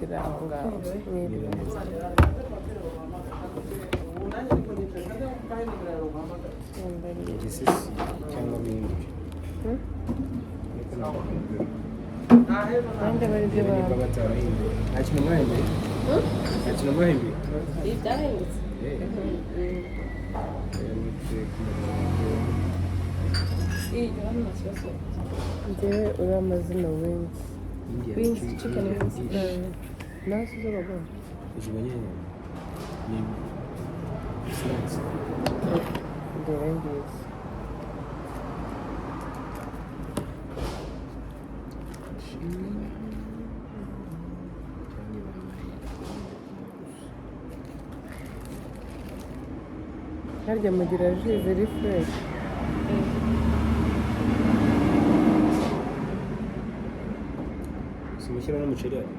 Iri aho ngaho. Niba neza. Igisisi cyangwa bindi. Ariko ntabwo nabyo. Nanjye bari ibyo Niba baba. batarahinduye. Nta kintu mwahinduye? Nta kintu mwahinduye? Ibi byarahindutse. Eh. Iyi hano nta kibazo. Njyewe uriya amazina wings. Indian Wings, chicken, chicken Indian wings. dish. Nawe si zo baguha? Uzibonye ni snacks. Dore ngizi. Cyangwa bambaye. Harya mugira jus ziri fresh? Si mushyiraho n'umuceri hano?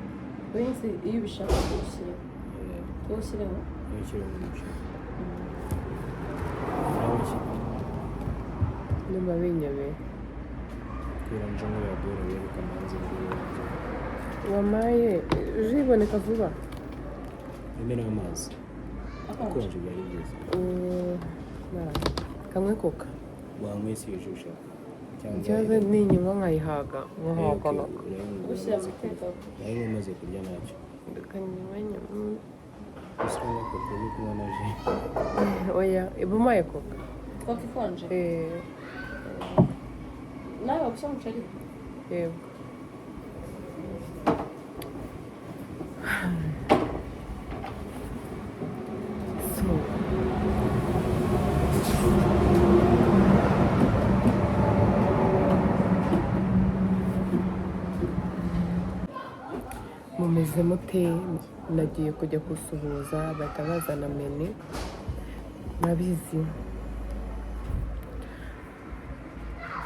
Wings iyo ubishaka uwushyiraho. Uwushyireho. Mushyiraho n'umuceri. Nawe iki? Ndumva binyobeye. Kubera nje ngo yadora bereka amanzi ngo Wamaye jus iboneka vuba. Imena amazi. Akonje. Akonje byari byiza. Kamwe koka. Wanyweye si iyo jus ushaka. Cyangwa Ikibazo ni inyuma nkayihaga nkahaga. Ushyira mu iteka. Nayo umaze kurya ntacyo. Kanywa nyuma. Gusa urabona ko uri kunywa na jus. Oya, ibumaye koka. Koka ikonje. Eh. Nawe wagushyira umuceri. Yego. So mumeze mute? Nagiye kujya gusuhuza bahita bazana menu. Murabizi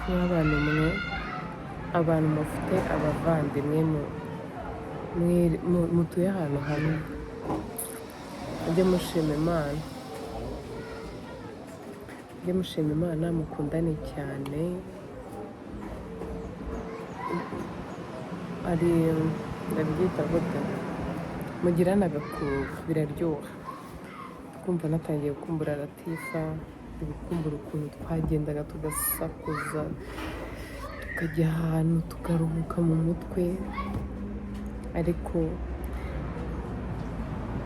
nk'abantu mwe, abantu mufite abavandimwe mutuye ahantu hamwe, mujye mushima Imana, mujye mushima Imana, mukundane cyane. Ari ndabyita gute, mugirane agakungu, biraryoha. Kumva natangiye gukumbura Latifa, ndi gukumbura ukuntu twagendaga tugasakuza, tukajya ahantu tukaruhuka mu mutwe. Ariko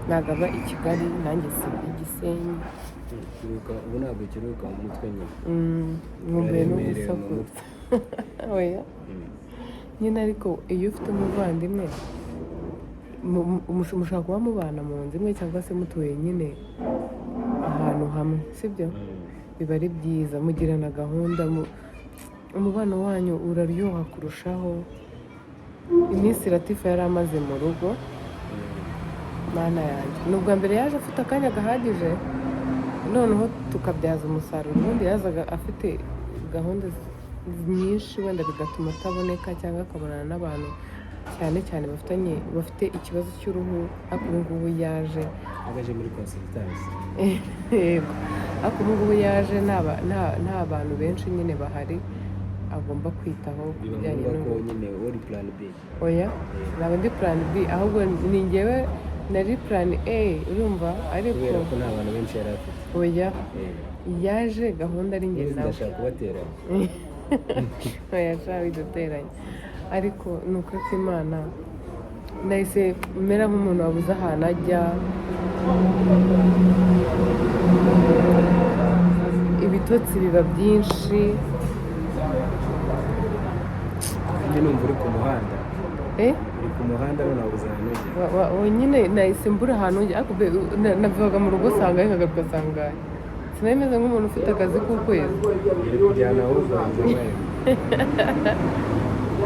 ntabwo aba i Kigali, nanjye si i Gisenyi. Kiruhuka ubu ntabwo kiruhuka mu mutwe nyine. Nkumbuye no Uraremerewe mu gusakuza. mutwe. Oya. Nyine ariko iyo ufite umuvandimwe mushobora kuba mubana mu nzu imwe cyangwa se mutuye nyine ahantu hamwe, sibyo? Biba ari byiza, mugirana gahunda, umubano wanyu uraryoha kurushaho. Iminsi Latifa yari amaze mu rugo, Mana yanjye, ni ubwa mbere yaje afite akanya gahagije, noneho tukabyaza umusaruro. Ubundi yazaga afite gahunda nyinshi, wenda bigatuma ataboneka cyangwa akabonana n'abantu cyane cyane bafite ikibazo cy'uruhu. Ariko ubu ngubu yaje Agaje muri consultance. Yego, ariko ubu ngubu yaje nta bantu benshi nyine bahari agomba kwitaho ku Biba bijyanye ngombwa ko n'uruhu. Nyine uri plan B. Oya, ntabwo ndi plan B, ahubwo ni njyewe nari plan A, urumva? Ariko Kubera ko nta bantu benshi yari afite. Oya, yaje gahunda ari njye Ubundi nawe. ndashaka kubateranya. Oya sha, biduteranye. Ariko ni ukuri kw'Imana, nahise mera nk'umuntu wabuze ahantu ajya. Ibitotsi biba byinshi. Njye numva uri ku muhanda. Eh? Uri ku muhanda none wabuze ahantu ujya. Nyine nahise mbura ahantu njya. Ariko navaga mu rugo usanga nkagaruka asanga sinari meze nk'umuntu ufite akazi k'ukwezi. Iri kujyana ahubwo nzu.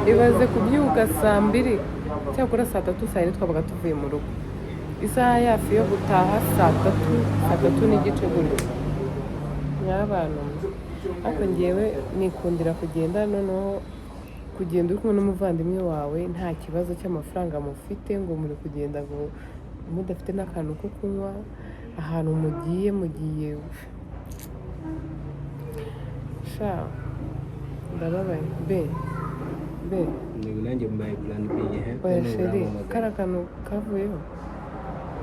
Ibaze kubyuka saa 2, cyakora saa 3, saa 4 twabaga tuvuye mu rugo, isaha yacu yo gutaha saa 3, saa 3 n'igice gutyo. Mw'abantu mwe, ariko ngewe nikundira kugenda. Noneho kugenda uri kumwe n'umuvandimwe wawe, nta kibazo cy'amafaranga mufite, ngo muri kugenda ngo mudafite n'akantu ko kunywa ahantu mugiye, mugiye. Sha, ndababaye be. Be. Ni nanjye mbaye plan B, he. Oya None chéri, urampamagaye. kariya kantu kavuyeho.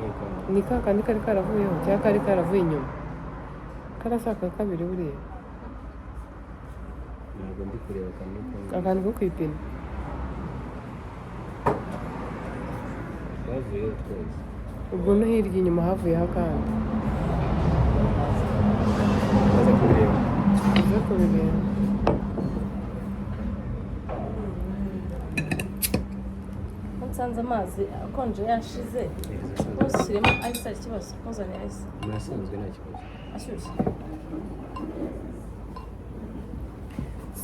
Yego. Ni ka kandi kari karavuyeho cyangwa kari karavuye inyuma? Kariya si aka kabiri buriya? Ntabwo ndi kureba akantu kamwe. Akantu ko ku ipine. Twavuyeho twese. Ubwo no hirya inyuma havuyeho akandi. Baza kubireba. Uze kubireba. Ko nsanze amazi akonje yashize, ntushyiremo ice, hari ikibazo? Ntuzane ice. Murasanzwe, nta kibazo. Ashyushye.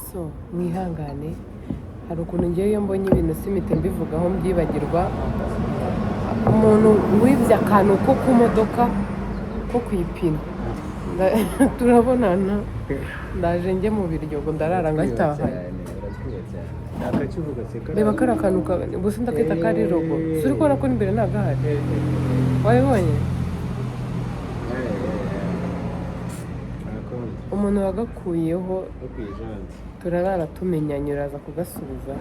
So mwihangane, hari ukuntu ngewe iyo mbonye ibintu simite mbivugaho, mbyibagirwa. Umuntu wibye akantu ko ku modoka ko ku ipine, turabonana, ndaje njye mu biryo ngo ndarara ngataha. Cyane, uratwiba cyane. Nakakivuga se kariya? Reba kariya kantu gusa ndakita kari robo. Si uri kubona ko n'imbere ntabwo ahari? Wabibonye? Arakonje. Umuntu wagakuyeho. No ku ijante. Turarara tumenyanye, uraza kugasubiza.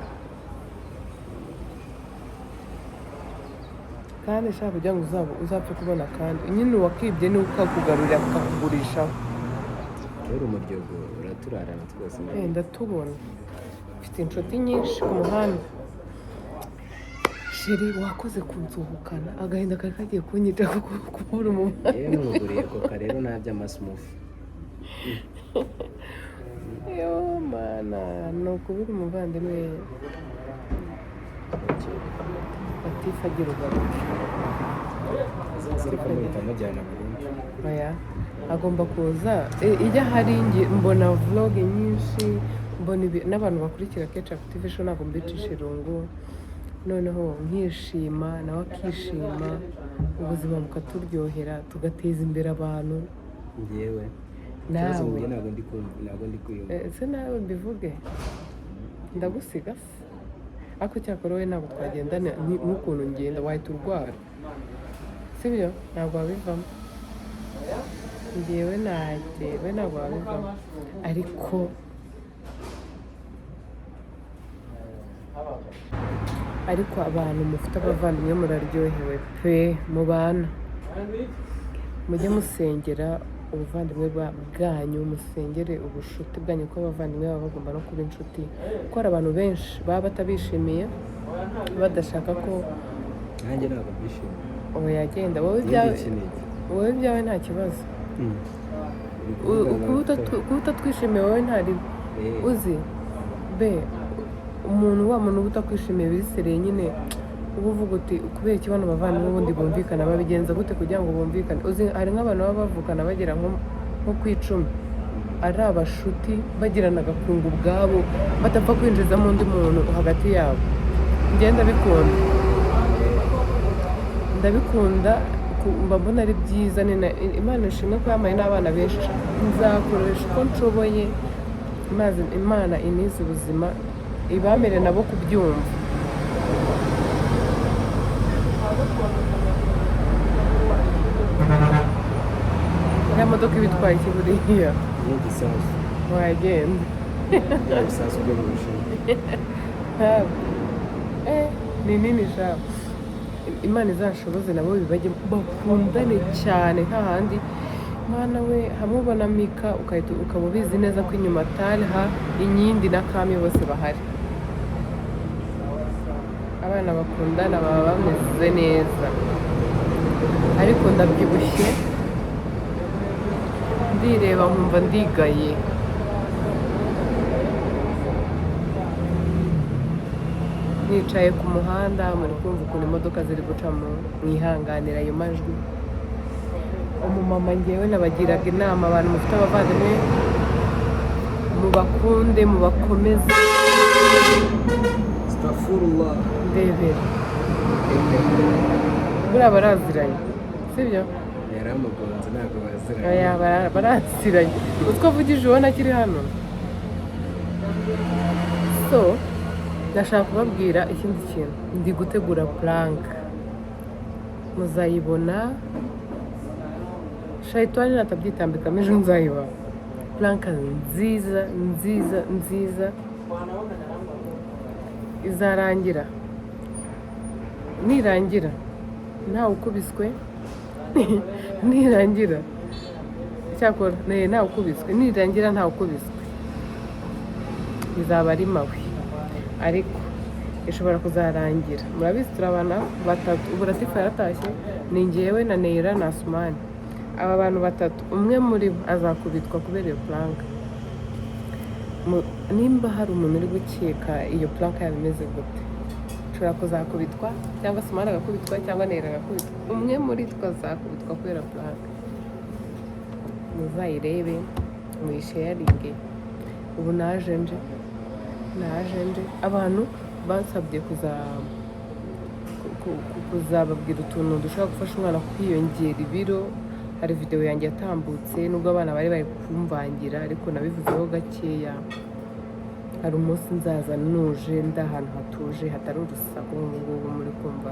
Kandi shaka kugira ngo uzapfe kubona, kandi nyine uwakibye niwe ukakugarurira akakugurishaho. Rero umuryogo uraturarana twese. Eh, ndatubona, mfite inshuti nyinshi ku muhanda. Chéri, wakoze kunsuhukana, agahinda kari kagiye kunyica kuko kubura umumaro. Yewe, n'umuguriye Coca rero nta by'amasmufu. Yo mana, ni ukubura umuvandimwe. Latifa, agira ugaruke. Azaza ariko muhita mujyana burundu. Oya, agomba kuza. Ijya hari mbona vlog nyinshi, mbona n'abantu bakurikira Kecapu TV Show, ntabwo mbicisha irungu. Noneho nkishima, nawe akishima, ubuzima bukaturyohera, tugateza imbere abantu. Njyewe ikibazo Nawe. njye ntabwo ndi kumva, ntabwo ndi kwiyumva. Ese nawe mbivuge ndagusiga se? Ariko cyakora wowe ntabwo twagendana nk'ukuntu ngenda, wahita urwara, sibyo? Ntabwo wabivamo. Njyewe najyewe ntabwo wabivamo, ariko abantu mufite abavandimwe muraryohewe pe. Mubana, mujye musengera ubuvandimwe bwanyu, musengere ubushuti bwanyu, kuko abavandimwe baba bagomba no kuba inshuti, kuko hari abantu benshi baba batabishimiye, badashaka ko Nanjye ntabwo mbishimiye. Oya, yagenda wowe. Njye Ibyawe ndi ikinege. Wowe ibyawe nta kibazo. Uri kuvuga ngo Kuba utatwishimiye wowe ntari uzi be umuntu, wa muntu uba utakwishimiye bisereye nyine, uba uvuga uti: "Kubera iki bano bavandimwe ubundi bumvikana? Babigenza gute kugira ngo bumvikane?" Uzi hari nk'abantu baba bavukana bagera nko ku 10, ari abashuti, bagirana agakungu ubwabo, badapfa kwinjizamo undi muntu hagati yabo. Njye ndabikunda, ndabikunda, mba mbona ari byiza. Imana ishimwe ko yampaye n'abana benshi. Nzakoresha uko nshoboye maze Imana inize ubuzima, ibamere nabo kubyumva. Ya modoka iba itwaye iki buriya? Ni igisasu. Wagenda. Bya bisasu byo mu Bushinwa. Ntabwo. Ni nini sha. Imana izashoboze nabo bibajye, bakundane cyane nk'ahandi. Mwana we, hamwe ubona Mika ukahita ukaba ubizi neza ko inyuma Talha, Inyindi na Kami bose bahari. Abana bakundana baba bameze neza. Ariko ndabyibushye, ndireba nkumva ndigaye. Nicaye ku muhanda, muri kumva ukuntu imodoka ziri gucamo, mwihanganira ayo majwi. Umumama ngewe nabagiraga inama: abantu mufite abavandimwe, mubakunde, mubakomeze. Astaghfirullah. Ndebera buriya baraziranye, sibyo? Yari amugonze, ntabwo baziranye. Oya, baraziranye. Utwo avugije ubona akiri hano. So ndashaka kubabwira ikindi kintu: ndi gutegura prank, muzayibona. Shayitani natabyitambikamo, ejo nzayibaha prank nziza nziza nziza. Izarangira, nirangira ntawe ukubiswe, nirangira cyakora ntawe ukubiswe, nirangira ntawe ukubiswe bizaba ari mawe, ariko ishobora kuzarangira. Murabizi, turabana batatu ubu. Latifa yaratashye, ni njyewe na Neira na Asumani. Aba bantu batatu, umwe muri bo azakubitwa kubera iyo prank. Nimba hari umuntu uri gukeka iyo prank yaba imeze gute, ushobora kuzakubitwa, cyangwa Asumani agakubitwa, cyangwa Neira agakubitwa. Umwe muri twe azakubitwa kubera prank. Muzayirebe, muyisharinge. Ubu naje nje abantu bansabye kuzababwira utuntu dushobora gufasha umwana kwiyongera ibiro. Hari videwo yanjye yatambutse, nubwo abana bari bari kumvangira, ariko nabivuzeho gakeya. Hari umunsi nzaza nuje, ndi ahantu hatuje, hatari urusaku nk'ubu ngubu muri kumva,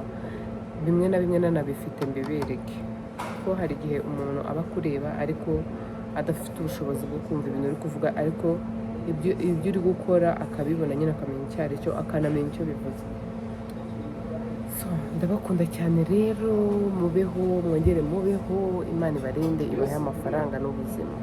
bimwe na bimwe nanabifite mbibereke, ko hari igihe umuntu aba akureba ariko adafite ubushobozi bwo kumva ibintu uri kuvuga, ariko ibyo uri gukora akabibona nyine, akamenya icyo ari cyo, akanamenya icyo bivuze. So ndabakunda cyane rero, mubeho, mwongere mubeho. Imana ibarinde, ibahe amafaranga n'ubuzima.